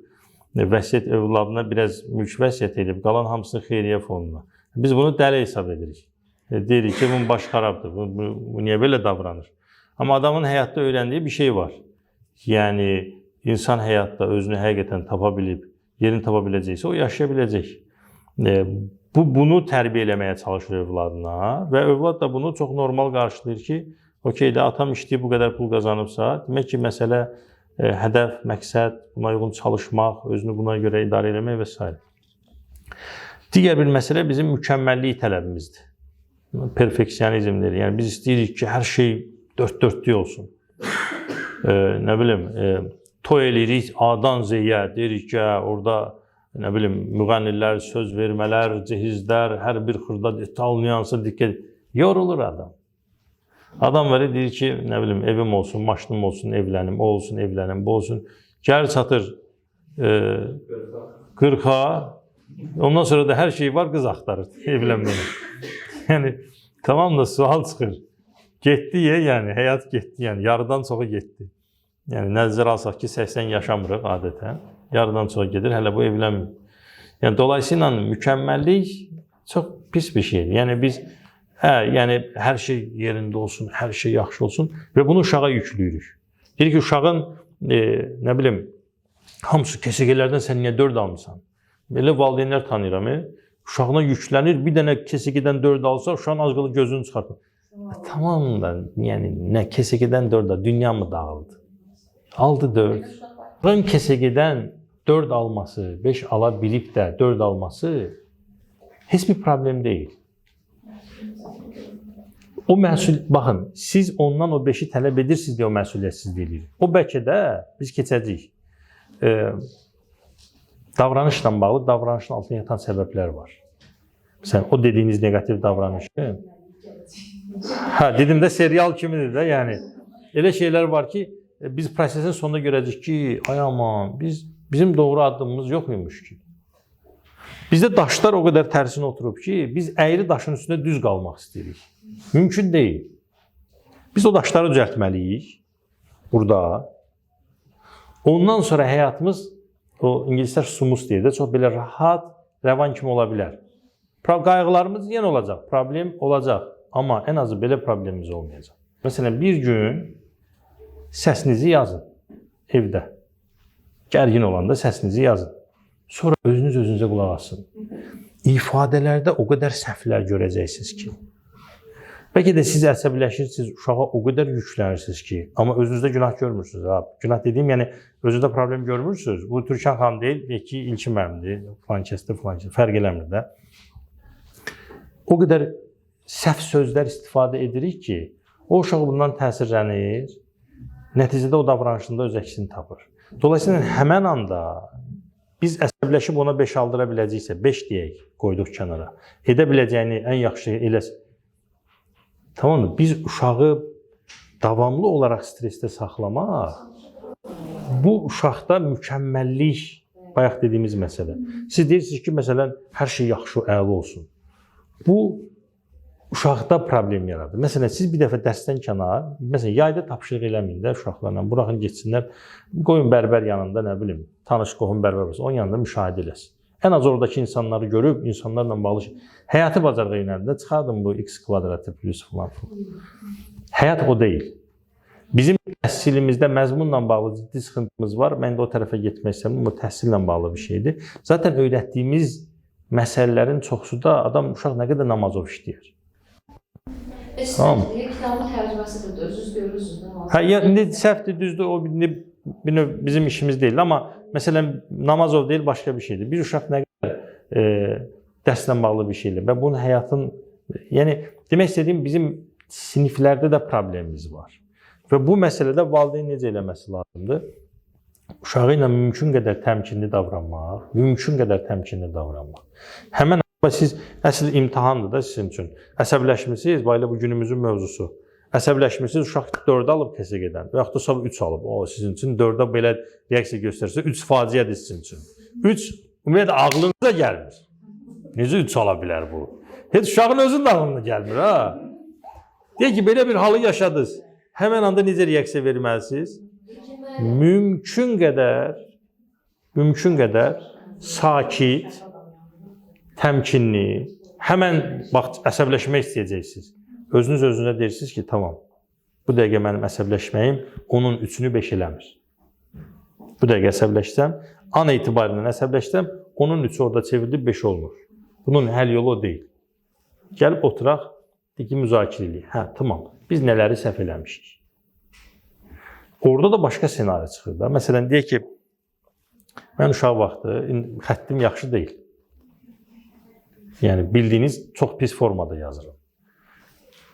vəsiyyət övladına biraz mülk vəsiyyət edib, qalan hamısını xeyriyyə fonduna. Biz bunu dəli hesab edirik. Deyirik ki, bunun başı xarabdır, bu niyə belə davranır? Amma adamın həyatda öyrəndiyi bir şey var. Yəni, insan həyatda özünü həqiqətən tapa bilib, yerini tapa biləcəksə, o yaşaya biləcək. Bu bunu tərbiyə eləməyə çalışır övladına və övlad da bunu çox normal qarşılayır ki, okey də atam işləyib bu qədər pul qazanıbsa, demək ki, məsələ hədəf, məqsəd, buna uyğun çalışmaq, özünü buna görə idarə eləmək və s. Digər bir məsələ bizim mükəmməllik tələbimizdir. Perfeksionizm deyir. Yəni biz istəyirik ki, hər şey dörd-dörtlük olsun. Nə bilim, toy eləyirik A-dan Z-yə, deyirik ki, orada nə bilim, müğənnilər, söz vermələr, cehizlər, hər bir xırda detal, nüansa diqqət. Yorulur adam. Adam var, deyir ki, nə bilim, evim olsun, maşınım olsun, evlənim, o olsun, evlənim, bu olsun. Gəlir çatır 40-a, ondan sonra da hər şey var, qız axtarır evlənməyə. Yəni, tamam da sual çıxır. Getdi, yəni, həyat getdi, yəni, yarıdan çoxu getdi. Yəni, nəzərə alsaq ki, 80 yaşamırıq adətən, yarıdan çox gedir, hələ bu evlənmir. Yəni, dolayısıyla mükəmməllik çox pis bir şeydir. Yəni, biz, yəni, hər şey yerində olsun, hər şey yaxşı olsun və bunu uşağa yükləyirik. Deyir ki, uşağın, nə bilim, hamısı KSG-lərdən sən niyə 4 almısan? Belə valideynlər tanıyıram, uşağına yüklənir, bir dənə KSG-dən 4 alsa, uşağın az qalır gözünü çıxartır. Tamam da, yəni, nə KSG-dən 4 al, dünya mı dağıldı? Aldı 4. Uşağın KSG-dən 4 alması, 5 ala bilib də 4 alması heç bir problem deyil. O məsul, baxın, siz ondan o 5-i tələb edirsiniz deyə o məsuliyyətsizlik eləyir. O bəlkə də biz keçəcəyik. Davranışla bağlı, davranışın altında yatan səbəblər var. Məsələn, o dediyiniz neqativ davranışı. Hə, dedim də serial kimidir də, yəni. Elə şeylər var ki, biz prosesin sonunda görəcəyik ki, ay aman, bizim doğru addımımız yox imiş ki. Bizdə daşlar o qədər tərsinə oturub ki, biz əyri daşın üstündə düz qalmaq istəyirik. Mümkün deyil. Biz o daşları düzəltməliyik burada. Ondan sonra həyatımız, o ingilislər smooth deyir də, çox belə rahat, rəvan kimi ola bilər. Qayğılarımız yenə olacaq, problem olacaq. Amma ən azı belə problemimiz olmayacaq. Məsələn, bir gün səsinizi yazın evdə. Gərgin olanda səsinizi yazın. Sonra özünüz özünüzə qulaq asın. İfadələrdə o qədər səhvlər görəcəksiniz ki. Bəlkə də siz əsəbləşirsiniz, uşağa o qədər yüklənirsiniz ki, amma özünüzdə günah görmürsünüz. Ha. Günah dediyim, yəni özünüzdə problem görmürsünüz. Bu Türkan xanım deyil, deyək ki, ilki mənimdir, filan kəsdir, filan kəsdir, fərq eləmir də. O qədər səhv sözlər istifadə edirik ki, o uşaq bundan təsirlənir, nəticədə o davranışında öz əksini tapır. Dolayısıyla həmən anda biz əsəbləşib ona 5 aldıra biləcəksə, 5 deyək, qoyduq kənara. Edə biləcəyini ən yaxşı elə. Tamam mı? Biz uşağı davamlı olaraq stressdə saxlamaq, bu uşaqda mükəmməllik, bayaq dediyimiz məsələ. Siz deyirsiniz ki, məsələn, hər şey yaxşı, əla olsun. Bu uşaqda problem yaradır. Məsələn, siz bir dəfə dərsdən kənar, məsələn, yayda tapşırıq eləməyin də uşaqlarla, buraxın getsinlər, qoyun bərbər yanında, nə bilim, tanış qohum bərbər olsun, onun yanında müşahidə eləsin. Ən az oradakı insanları görüb, insanlarla bağlı şey. Həyatı bacarığa yönəldində çıxardım bu x kvadratı plus filan filan. Həyat o deyil. Bizim təhsilimizdə məzmunla bağlı ciddi sıxıntımız var. Mən də o tərəfə getmək istəmirəm. Bu təhsillə bağlı bir şeydir. Zaten öyrətdiyimiz məsələlərin çoxusu da adam, uşaq nə qədər Namazov işləyir. Tamam. Kitabın tərcüməsidir, özünüz görürsünüz də. Hə, yəni indi səhvdir, düzdür, o bir növ bizim işimiz deyil, amma məsələn Namazov deyil, başqa bir şeydir. Bir uşaq nə qədər dərslə bağlı bir şeydir və bunun həyatın, yəni demək istədiyim bizim siniflərdə də problemimiz var. Və bu məsələdə valideyn necə eləməsi lazımdır? Uşağı ilə mümkün qədər təmkinli davranmaq, mümkün qədər təmkinli davranmaq. Həmən siz əsl imtahandır da sizin üçün. Əsəbləşmisiniz, bax elə bu günümüzün mövzusu. Əsəbləşmisiniz, uşaq 4 alıb KSG-dən və yaxud da sabah 3 alıb. O sizin üçün 4-ə belə reaksiya göstərsə 3 faciədir sizin üçün. 3 ümumiyyətlə ağlınıza gəlmir. Necə 3 ala bilər bu? Heç uşağın özünün də ağlına gəlmir ha. Deyək ki, belə bir halı yaşadınız. Həmən anda necə reaksiya verməlisiniz? Mümkün qədər sakit, təmkinli, həmən bax əsəbləşmək istəyəcəksiniz. Özünüz özünüzə deyirsiniz ki, tamam. Bu dəqiqə mənim əsəbləşməyim onun 3-ünü 5 eləmir. Bu dəqiqə əsəbləşsəm, an etibarilə əsəbləşsəm, onun 3-ü orada çevrilib 5 olmur. Bunun həll yolu o deyil. Gəlib oturaq, deyək ki, müzakirə eləyək. Hə, tamam. Biz nələri səhv eləmişik? Orada da başqa ssenari çıxır da. Məsələn, deyək ki, mən uşaq vaxtı, xəttim yaxşı deyil. Yəni, bildiyiniz çox pis formada yazıram.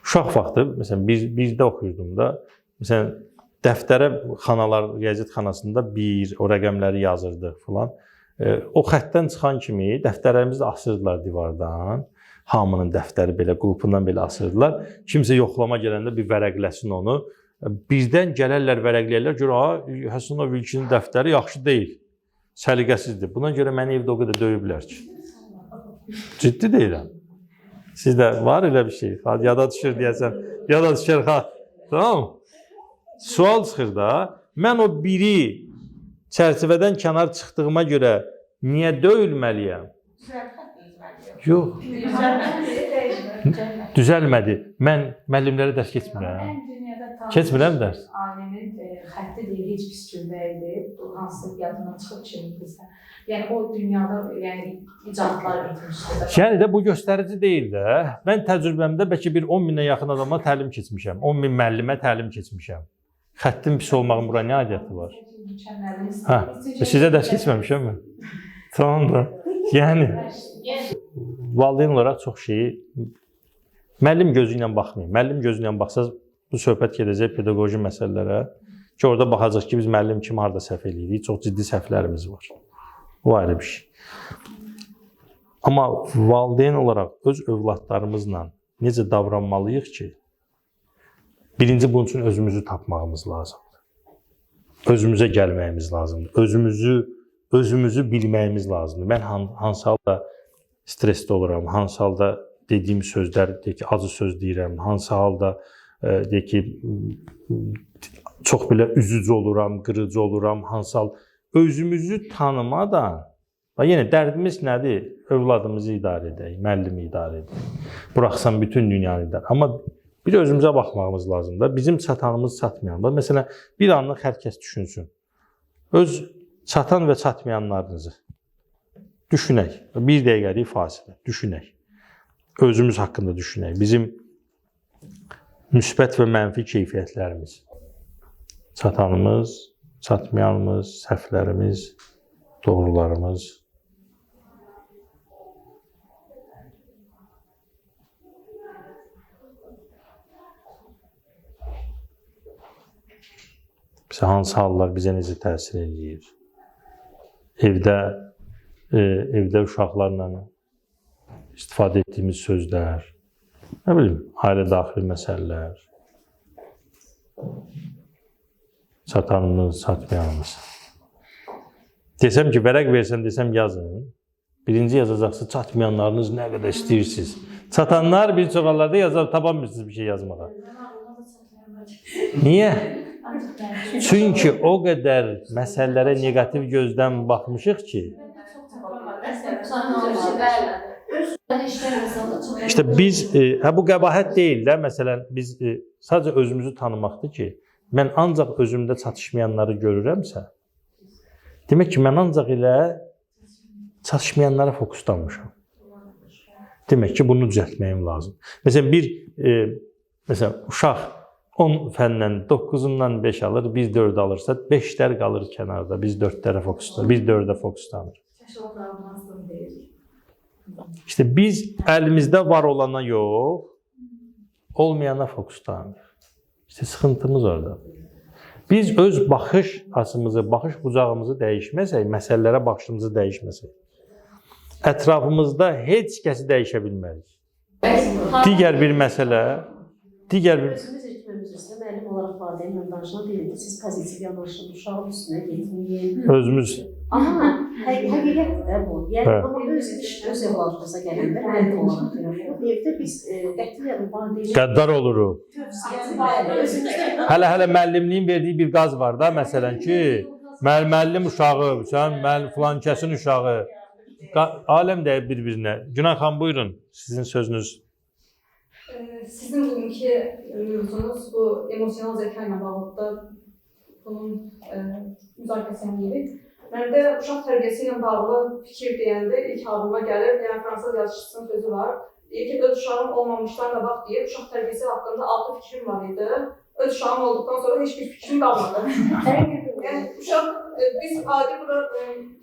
Uşaq vaxtı, məsələn, birdə oxuyurdum da, məsələn, dəftərə xanalar, riyaziyyat xanasında 1, o rəqəmləri yazırdıq filan. O xəttdən çıxan kimi dəftərlərimizi də asırdılar divardan. Hamının dəftəri belə, qulpundan belə asırdılar. Kimsə yoxlama gələndə bir vərəqləsin onu. Birdən gələrlər, vərəqləyərlər, görür, ha, Həsənov İlkinin dəftəri yaxşı deyil, səliqəsizdir. Buna görə məni evdə o qədər döyüblər ki. Ciddi deyirəm. Sizdə var elə bir şey? Yada düşür deyəsən, yada düşür, ha. Tamam mı? Sual çıxır da, mən o biri çərçivədən kənar çıxdığıma görə niyə döyülməliyəm? Yox. Düzəlmədi. Mən müəllimlərə dərs keçmirəm. Keçmirəm dərs. Alimin xətti deyil, heç pis cümlə idi. Bu hansı yadından çıxıb ki, bizə. Yəni o dünyada yəni icadlar etmişdi. Yəni də bu göstərici deyil də. Mən təcrübəmdə bəlkə bir 10 minə yaxın adama təlim keçmişəm. 10 min müəllimə təlim keçmişəm. Xəttin pis olmağın bura nə aidiyyəti var? Hə, sizə dərs keçməmişəm mən. Tamam da. Yəni valideyn olaraq çox şeyi müəllim gözü ilə baxmayın. Müəllim gözü ilə baxsaz bu söhbət gedəcək pedaqoji məsələlərə ki, orada baxacaq ki, biz müəllim kimi harda səhv eləyirik. Çox ciddi səhvlərimiz var. O ayrı bir şey. Amma valideyn olaraq öz övladlarımızla necə davranmalıyıq ki, birinci bunun üçün özümüzü tapmağımız lazımdır. Özümüzə gəlməyimiz lazımdır. Özümüzü bilməyimiz lazımdır. Mən hansı halda stresdə oluram, hansı halda dediyim sözlər, deyək ki, acı söz deyirəm, hansı halda deyək ki, çox belə üzücü oluram, qırıcı oluram, hansı hal özümüzü tanımadan, bax yenə dərdimiz nədir? Övladımızı idarə edək, müəllimi idarə edək. Buraxsam bütün dünyanı idarə. Amma bir özümüzə baxmağımız lazımdır. Bizim çatanımız çatmayan. Bax, məsələn, bir anlıq hər kəs düşünsün. Öz çatan və çatmayanlarınızı düşünək. Bir dəqiqəlik fasilə düşünək. Özümüz haqqında düşünək. Bizim müsbət və mənfi keyfiyyətlərimiz. Çatanımız, çatmayanımız, səhvlərimiz, doğrularımız. Bizə hansı hallar bizə necə təsir eləyir? Evdə uşaqlarla istifadə etdiyimiz sözlər, nə bilim, ailə daxili məsələlər, çatanımız, çatmayanımız. Desəm ki, vərəq versəm, desəm yazın. Birinci yazacaqsınız, çatmayanlarınız nə qədər istəyirsiniz. Çatanlar bir çox hallarda yazar, tapamırsınız bir şey yazmağa. Niyə? Çünki o qədər məsələlərə neqativ gözdən baxmışıq ki, İşte biz, bu qəbahət deyil də, məsələn, biz sadəcə özümüzü tanımaqdır ki, mən ancaq özümdə çatışmayanları görürəmsə, demək ki, mən ancaq elə çatışmayanlara fokuslanmışam. Demək ki, bunu düzəltməyim lazım. Məsələn, məsələn, uşaq 10 fəndən 9-undan 5 alır, 1 4 alırsa, 5-lər qalır kənarda, biz 4-lərə fokuslanır, biz 4-ə fokuslanır. İşte biz əlimizdə var olana yox, olmayana fokuslanırıq. İşte sıxıntımız orada. Biz öz baxış açımızı, baxış bucağımızı dəyişməsək, məsələlərə baxışımızı dəyişməsək, ətrafımızda heç kəsi dəyişə bilmərik. Digər bir məsələ, digər bir... Müəllim olaraq valideynlə danışan deyir ki, siz pozitiv yanaşın, uşağın üstünə getməyin. Özümüz. Amma həqiqətdir də bu. Yəni Hə. amma öz iş, öz övladımıza gələndə müəllim olaraq deyirəm bunu. Evdə biz qətiyyən valideyn Qəddar oluruq. tövsiyəsi bəli, özümüzdə Hələ müəllimliyin verdiyi bir qaz var da, məsələn ki, müəllim uşağı, sən müəllim filan kəsin uşağı. Aləm dəyib bir-birinə. Günay xanım, buyurun, sizin sözünüz. Sizin bugünkü mövzunuz bu emosional zəka ilə bağlıdır da bunun müzakirəsini edirik. Məndə uşaq tərbiyəsi ilə bağlı fikir deyəndə ilk ağlıma gəlir, yəni fransız yazıçısının sözü var. Deyir ki, öz uşağım olmamışdan qabaq deyir, uşaq tərbiyəsi haqqında 6 fikrim var idi. Öz uşağım olduqdan sonra heç bir fikrim qalmadı. Yəni uşaq, biz adi bura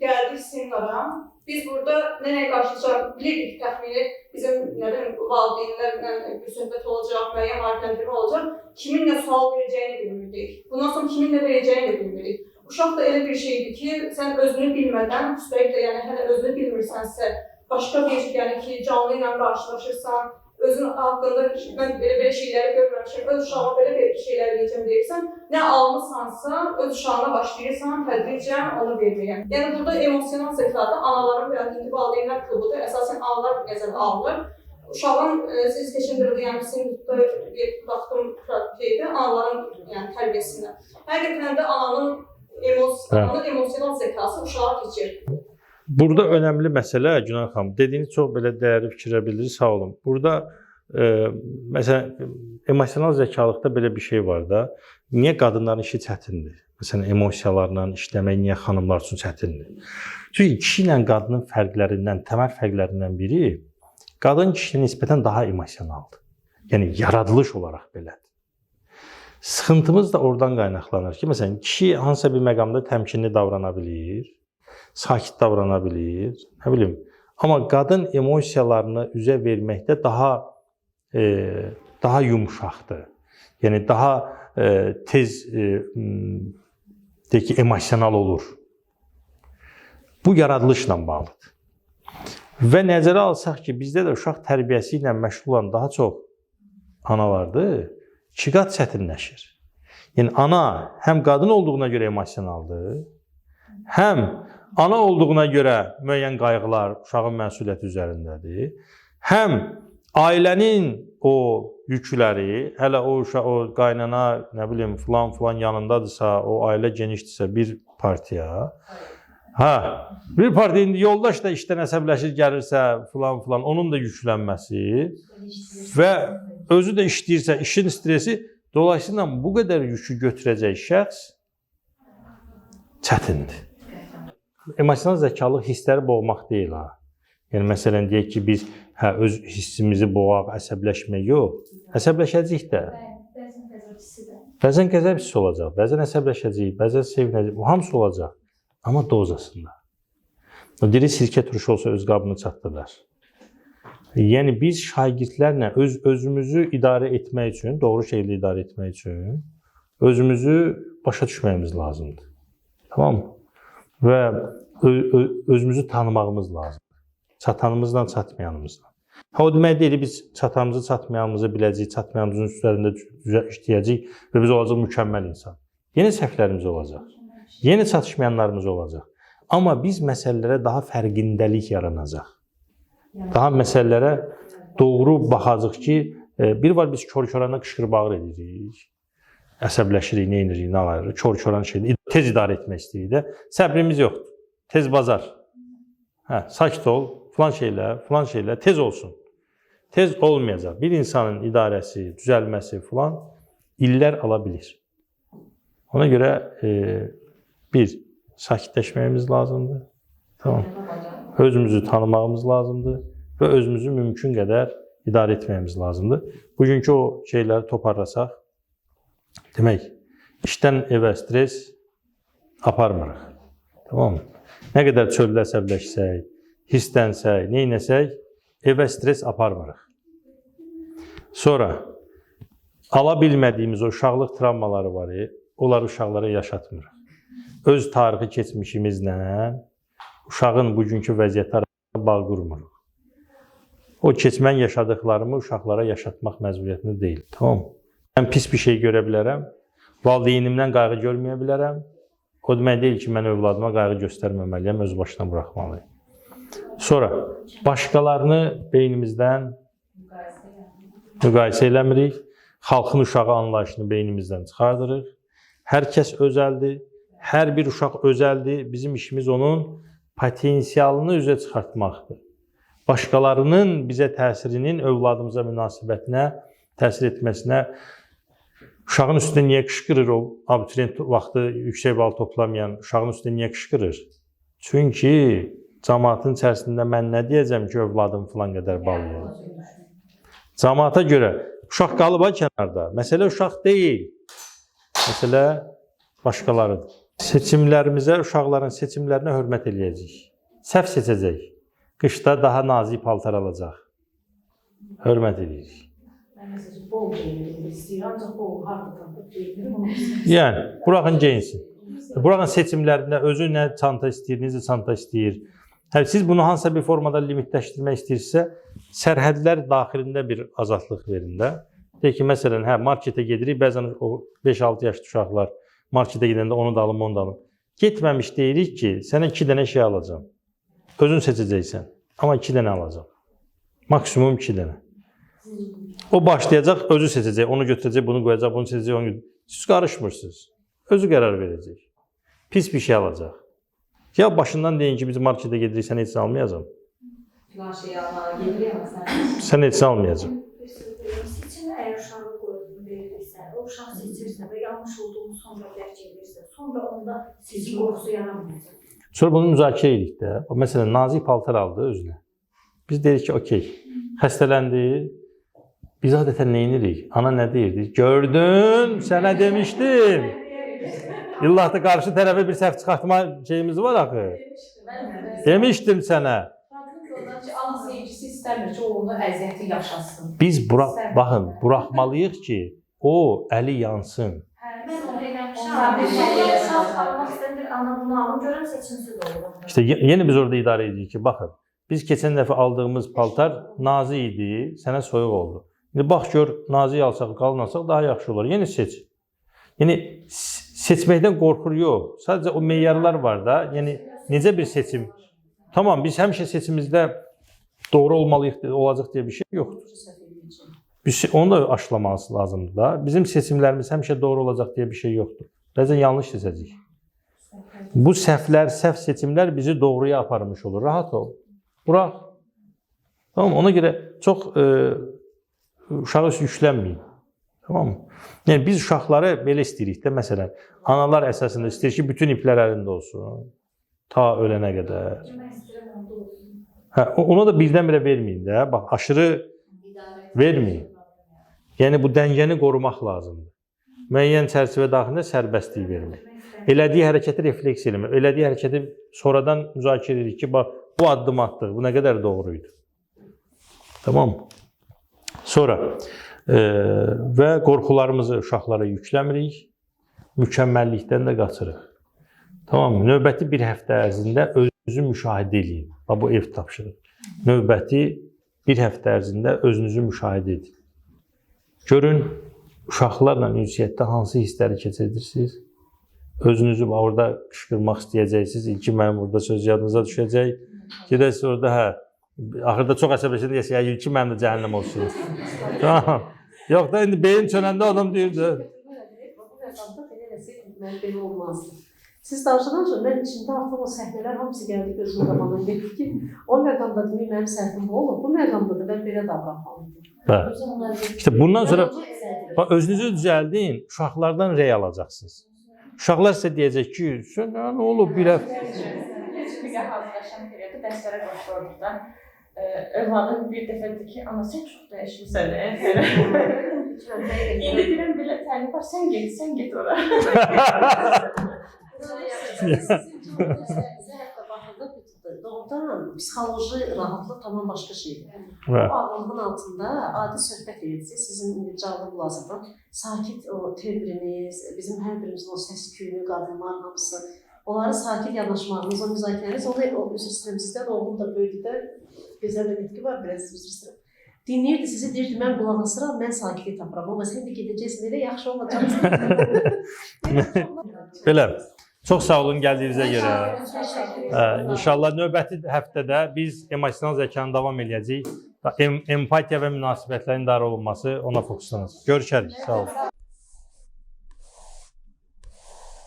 gəldik seminara. Biz burada nə nəyə qarşılaşacaq bilirdik təxmini. Bizim nə bilim valideynlərlə bir söhbət olacaq, müəyyən maarifləndirmə olacaq. Kimin nə sual verəcəyini bilmirdik. Bundan sonra kimin nə verəcəyini də bilmirik. Uşaq da elə bir şeydir ki, sən özünü bilmədən, üstəlik də yəni hələ özünü bilmirsənsə, başqa bir, yəni ki, canlı ilə qarşılaşırsan, özün haqqında mən belə-belə şeyləri görməmişəm, öz uşağıma belə-belə şeylər eləyəcəm deyirsən, nə almısansa, öz uşağına başlayırsan tədricən onu verməyə. Yəni burada emosional zəkada anaların və ya indi valideynlər klubudur, əsasən analar nəzərə alınır. Uşağın siz keçən dövrdə, yəni sinifdə bir baxdım şeydə anaların yəni tərbiyəsinə. Həqiqətən də ananın emosional zəkası uşağa keçir. Burada önəmli məsələ Günay xanım, dediyiniz çox belə dəyərli fikirlər bildirdiniz, sağ olun. Burada məsələn emosional zəkalıqda belə bir şey var da. Niyə qadınların işi çətindir? Məsələn, emosiyalarla işləmək niyə xanımlar üçün çətindir? Çünki kişi ilə qadının fərqlərindən, təməl fərqlərindən biri qadın kişiyə nisbətən daha emosionaldır. Yəni yaradılış olaraq belədir. Sıxıntımız da oradan qaynaqlanır ki, məsələn, kişi hansısa bir məqamda təmkinli davrana bilir, sakit davrana bilir, nə bilim. Amma qadın emosiyalarını üzə verməkdə daha yumşaqdır. Yəni daha tez deyək ki, emosional olur. Bu yaradılışla bağlıdır. Və nəzərə alsaq ki, bizdə də uşaq tərbiyəsi ilə məşğul olan daha çox analardır, iki qat çətinləşir. Yəni ana həm qadın olduğuna görə emosionaldır, həm ana olduğuna görə müəyyən qayğılar uşağın məsuliyyəti üzərindədir, həm ailənin o yükləri, hələ o uşaq, o qaynana, nə bilim, filan yanındadırsa, o ailə genişdirsə bir partiya. Hə, bir partiya indi yoldaş da işdən əsəbləşir, gəlirsə filan, onun da yüklənməsi və özü də işləyirsə, işin stresi, dolayısıyla bu qədər yükü götürəcək şəxs çətindir. Emosional zəkalıq hissləri boğmaq deyil ha. Yəni məsələn deyək ki, biz öz hissimizi boğaq, əsəbləşmək yox. Əsəbləşəcəyik də. Bəzən qəzəb hissi də. Bəzən qəzəb hissi olacaq, bəzən əsəbləşəcəyik, bəzən sevinəcəyik. Bu hamısı olacaq. Amma dozasında. O diri sirkə turşu olsa öz qabını çatdılar. Yəni biz şagirdlərlə özümüzü idarə etmək üçün, doğru şəkildə idarə etmək üçün özümüzü başa düşməyimiz lazımdır. Tamam mı? Və özümüzü tanımağımız lazımdır. Çatanımızla, çatmayanımızla. Ha, o demək deyil, biz çatanımızı, çatmayanımızı biləcəyik, çatmayanımızın üstlərində işləyəcəyik və biz olacaq mükəmməl insan. Yenə səhvlərimiz olacaq. Yenə çatışmayanlarımız olacaq. Amma biz məsələlərə daha fərqindəlik yaranacaq. Daha məsələlərə doğru baxacaq ki, bir var biz kör-körənə qışqır-bağır edirik. Əsəbləşirik, nə edirik, nə alırıq, kör-körən şeydir. Tez idarə etmək istəyirik də. Səbrimiz yoxdur. Tez bazar. Hə, sakit ol, filan şeylə, filan şeylə tez olsun. Tez olmayacaq. Bir insanın idarəsi, düzəlməsi filan illər ala bilir. Ona görə bir, sakitləşməyimiz lazımdır. Tamam. Özümüzü tanımağımız lazımdır və özümüzü mümkün qədər idarə etməyimiz lazımdır. Bugünkü o şeyləri toparlasaq, demək, işdən evə stres aparmırıq. Tamam mı? Nə qədər çöldə əsəbləşsək, hisslənsək, neynəsək, evə stres aparmırıq. Sonra ala bilmədiyimiz o uşaqlıq travmaları var, onları uşaqlara yaşatmırıq. Öz tarixi keçmişimizlə uşağın bugünkü vəziyyəti arasında bağ qurmuruq. O keçmən yaşadıqlarımı uşaqlara yaşatmaq məcburiyyətində deyil. Tamam mı? Mən pis bir şey görə bilərəm, valideynimdən qayğı görməyə bilərəm, O demək deyil ki, mən övladıma qayğı göstərməməliyəm, öz başına buraxmalıyam. Sonra başqalarını beynimizdən müqayisə eləmirik. Xalqın uşağı anlayışını beynimizdən çıxardırıq. Hər kəs özəldir. Hər bir uşaq özəldir. Bizim işimiz onun potensialını üzə çıxartmaqdır. Başqalarının bizə təsirinin övladımıza münasibətinə təsir etməsinə, uşağın üstünə niyə qışqırır o abituriyent vaxtı yüksək bal toplamayan uşağın üstünə niyə qışqırır? Çünki cəmaatın içərisində mən nə deyəcəm ki, övladım filan qədər bal yığır. Cəmaata görə uşaq qalıb ha kənarda. Məsələ uşaq deyil. Məsələ başqalarıdır. Seçimlərimizə, uşaqların seçimlərinə hörmət eləyəcəyik. Səhv seçəcək. Qışda daha nazik paltar alacaq. Hörmət eləyirik. Mən məsələn bol geyinmək istəyirəm, ancaq bol harda tapıb geyinirəm onu. Yəni, buraxın geyinsin. Buraxın seçimlərində özü nə çanta istəyir, necə çanta istəyir. Hə, siz bunu hansısa bir formada limitləşdirmək istəyirsinizsə, sərhədlər daxilində bir azadlıq verin də. Deyək ki, məsələn, hə, marketə gedirik, bəzən o 5-6 yaşlı uşaqlar marketə gedəndə onu da alım, onu da alım. Getməmiş deyirik ki, sənə 2 dənə şey alacağam. Özün seçəcəksən, amma 2 dənə alacağam. Maksimum 2 dənə. O başlayacaq, özü seçəcək, onu götürəcək, bunu qoyacaq, bunu seçəcək, onu götürəcək. Siz qarışmırsınız. Özü qərar verəcək. Pis bir şey alacaq. Ya başından deyin ki, biz marketə gedirik, sən heç nə almayacam. Filan şeyi almağa gedirik amma sən Sən heç nə almayacam. Seçimi əgər uşağa qoyub verilirsə, o uşaq seçirsə və yanlış olduğunu sonra dərk edirsə, sonra onda seçim qorxusu yaranmayacaq. Sonra bunu müzakirə edirik də. O, məsələn, nazik paltar aldı özünə. Biz deyirik ki, okey, xəstələndi. Biz adətən nə edirik? Ana nə deyirdi? Gördün, sənə demişdim. İllah da qarşı tərəfə bir səhv çıxartma şeyimiz var axı. Demişdim sənə. Ana sevgisi istəmir ki, oğlunu əziyyəti yaşasın. Biz baxın, buraxmalıyıq ki, o əli yansın. Hə, Mən onu eləmişəm. Ondan bir şey Uşaq almaq istəyən bir ana bunu alım, görəm seçimsiz olur. İşte yenə biz orada idarə edirik ki, baxın, biz keçən dəfə aldığımız paltar nazik idi, sənə soyuq oldu. İndi bax gör, nazik alsaq, qalın alsaq daha yaxşı olar. Yenə seç. Yəni seçməkdən qorxur yox. Sadəcə o meyarlar var da. Yəni necə bir seçim? Tamam, biz həmişə seçimimizdə doğru olmalıyıq, olacaq deyə bir şey yoxdur. Biz onu da aşılaması lazımdır da. Bizim seçimlərimiz həmişə doğru olacaq deyə bir şey yoxdur. Bəzən yanlış seçəcəyik. Bu səhvlər, səhv seçimlər bizi doğruya aparmış olur. Rahat ol. Burax. Tamam, ona görə çox uşağa yüklənməyin. Tamam mı? Yəni biz uşaqları belə istəyirik də, məsələn, analar əsasında istəyir ki, bütün iplər əlində olsun. Ta ölənə qədər. Hə, ona da birdən-birə verməyin də. Bax, aşırı verməyin. Yəni bu dəngəni qorumaq lazımdır. Müəyyən çərçivə daxilində sərbəstlik vermək. Elədiyi hərəkəti refleks eləmək. Elədiyi hərəkəti sonradan müzakirə edirik ki, bax bu addım atdıq, bu nə qədər doğru idi. Tamam mı? Sonra və qorxularımızı uşaqlara yükləmirik, mükəmməllikdən də qaçırıq. Tamam mı? Növbəti bir həftə ərzində özünüzü müşahidə eləyin. Bax bu ev tapşırıq. Növbəti bir həftə ərzində özünüzü müşahidə edin. Görün uşaqlarla ünsiyyətdə hansı hissləri keçirirsiniz? Özünüzü orada qışqırmaq istəyəcəksiniz. İlki mənim burada söz yadınıza düşəcək. Gedəsiniz orada, hə, axırda çox əsəbləşəcək, deyəsiniz, ya ilki mənim də cəhənnəm olsun. Tamam. Yox da indi beyin çönəndə adam deyir də. Bu məqamda belə eləsəydim, mən belə olmazdı. Siz danışandan sonra mən içimdə artıq o səhnələr hamısı gəldi gözümün qabağına. Dedim ki, o məqamda demək mənim səhvim bu olub, bu məqamda da mən belə davranmalıydım. Hə. İşte bundan sonra bax, özünüzü düzəldin, uşaqlardan rey alacaqsınız. Uşaqlar sizə deyəcək ki, sən nə olub bir həftə? Bir hazırlaşan periodda dərslərə qoşulurduq da. Övladım bir dəfə dedi ki, ana sən çox dəyişmisən. İndi deyirəm belə təlim var, sən get, sən get ora. Sizin hətta baxıldı, doğrudan psixoloji rahatlıq tamam başqa şeydir. Hə. O ağırlığın altında adi söhbət edirsiniz, sizin indi canlı lazımdır. Sakit o tembriniz, bizim hər birimizin o səs küyünü, qadınlar hamısı, onları sakit yanaşmağınız, o müzakirəniz, onu o, üzr istəyirəm sizdən, oğlum da böyüdü də, gözəl də nitqi var, biraz üzr istəyirəm. Dinləyirdi sizi, deyirdi, mən qulaq asıram, mən sakitlik tapıram. Amma sən də gedəcəksin, elə yaxşı olacaq. Belə. Çox sağ olun gəldiyinizə görə. Təşəkkür edirəm. İnşallah növbəti həftədə biz emosional zəkanı davam eləyəcəyik. Empatiya və münasibətlərin idarə olunması ona fokuslanacaq. Görüşərik. Sağ olun.